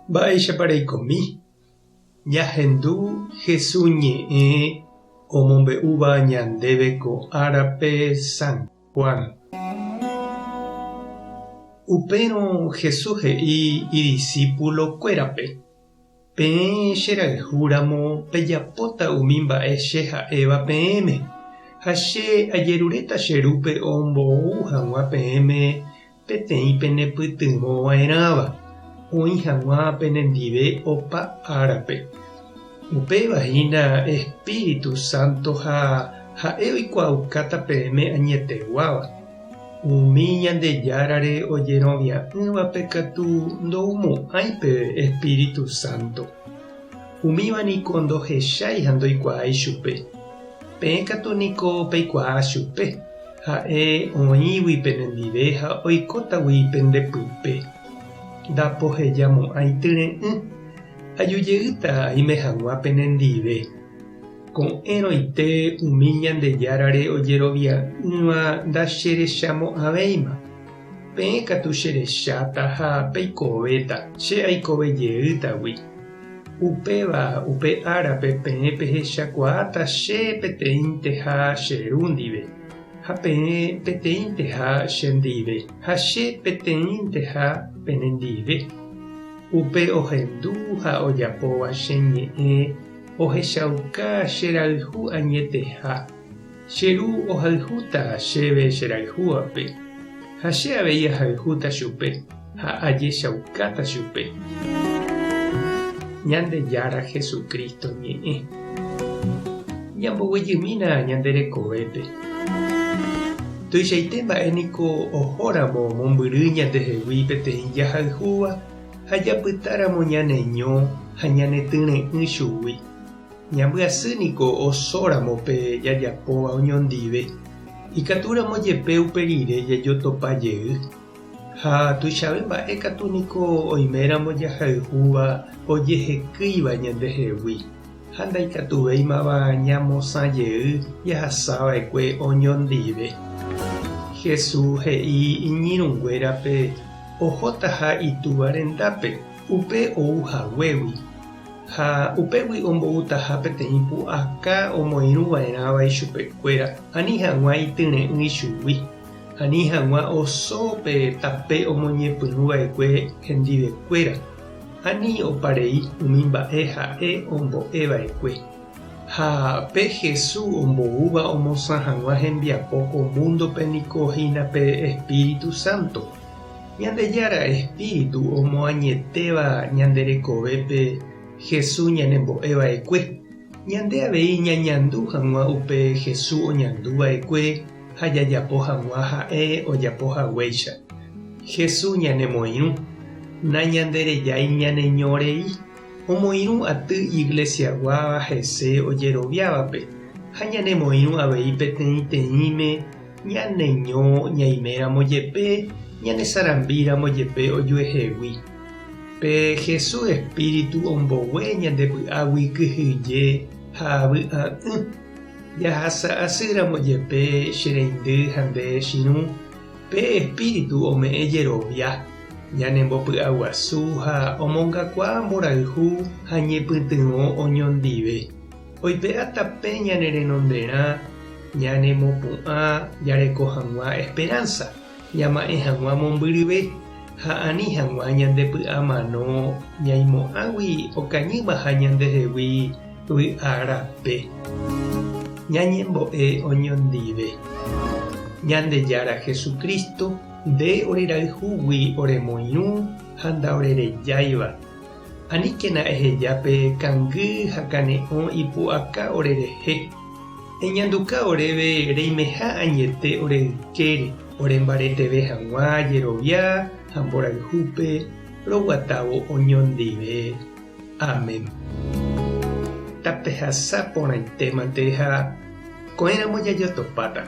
Mba'éichapa reikomi? Ñahendu Jesús ñe'ẽ omombe'úva ñandéve ko árape San Juan. Upérõ Jesús he'i idisípulokuérape, Peẽ cherayhúramo pejapóta umi mba'e che ha'éva peẽme, ha che ajeruréta che Rúpe ombou hag̃ua peẽme peteĩ penepytyvõ va'erãva, oĩ hag̃ua penendive opa árape. Upéva hína Espíritu Santo ha ha'e oikuaaukáta peẽme añeteguáva. Umi Ñandejárare ojerovia'ỹvape katu ndoumo'ãi pe Espíritu Santo. Umíva niko ndohechái ha ndoikuaái chupe. Peẽ katu niko peikuaa chupe, ha'e oĩgui penendive ha oikótagui pende pype. Ndapohejamo'ãi tyre'ỹ, aju jeýta aime hag̃ua penendive. Ko'ẽrõite umi Ñandejárare ojerovia'ỹva ndacherechamo'ãvéima. Peẽ katu cherecháta ha peikovéta, che aikove jeýtagui. Upéva upe árape peẽ pehechakuaáta che peteĩnteha che Ru ndive, ha peẽ peteĩnteha che ndive, ha che peteĩnteha penendive. Upe ohendu ha ojapóva che ñe'ẽ ohechauka che rayhu añeteha. Che Ru ohayhúta chéve che rayhúvape, ha che avei ahayhúta chupe ha ajechaukáta chupe. Ñandejára Jesucristo ñe'ẽ. Ñamboguejymína ñande rekovépe. Tuichaite mba'e niko ohóramo mombyry ñandehegui peteĩ jahayhúva ha japytáramo ñaneño ha ñanetyre'ỹ chugui. Ñambyasy niko osóramo pe jajapóva oñondive, ikatúramo jepe upe rire jajotopa jey. Ha tuichave mba'e katu niko oiméramo jahayhúva ojehekýiva ñandehegui ha ndaikatuvéimava ñamosã jey jahasava'ekue oñondive. Jesús he'i iñirũnguérape ohotaha Itúva rendápe upe ou haguégui. Ha upégui omboutaha peteĩ pu'aka omoirũ va'erãva ichupekuéra, ani hag̃ua ityre'ỹ ichugui, ani hag̃ua oso pe tape omoñepyrũ va'ekue hendivekuéra, ani oparei umi mba'e ha'e ombo'e va'ekue. Ha pe Hesu omboúva omosã hag̃ua hembiapo ko múndope niko hína pe Espíritu Santo. Ñandejára espíritu omoañetéva ñande rekovépe Jesús ñanembo'e va'ekue, ñande avei ñañandu hag̃ua upe Jesús oñandu va'ekue ha jajapo hag̃ua ha'e ojapo haguéicha. Jesús ñanemoirũ, nañanderejái ñaneñorei, omoirũ aty iglesiaguáva hese ojeroviávape ha ñanemoirũ avei peteĩteĩme Ñaneño ñaiméramo jepe, ñanesarambíramo jepe ojuehegui. Pe Jesús espíritu ombogue ñande py'águi kyhyje ha vy'a'ỹ. Jahasa asýramo jepe che reindy ha nde chirũ, pe espíritu ome'ẽ jerovia, ñanembopy'aguasu ha omongakuaa mborayhu ha ñepytyvõ oñondive. Oipe'a tape ñane renonderã ñanemopu'ã jareko hag̃ua esperánsa, ñama'ẽ hag̃ua mombyryve ha ani hag̃ua ñandepy'amano ñaimo'ãgui okañýmaha ñandehegui vy'a rape. Ñañembo'e oñondive. Ñandejára Jesucristo, nde orerayhúgui oremoirũ ha ndaorerejáiva. Aníkena eheja pe kangy ha kane'õ ipu'aka orerehe. Eñanduka oréve reimeha añete ore ykére, ore mbareteve hag̃ua jerovia ha mborayhúpe roguatávo oñondive. Amén. Tapehasa porãitémante ha ko'ẽramo jajotopáta.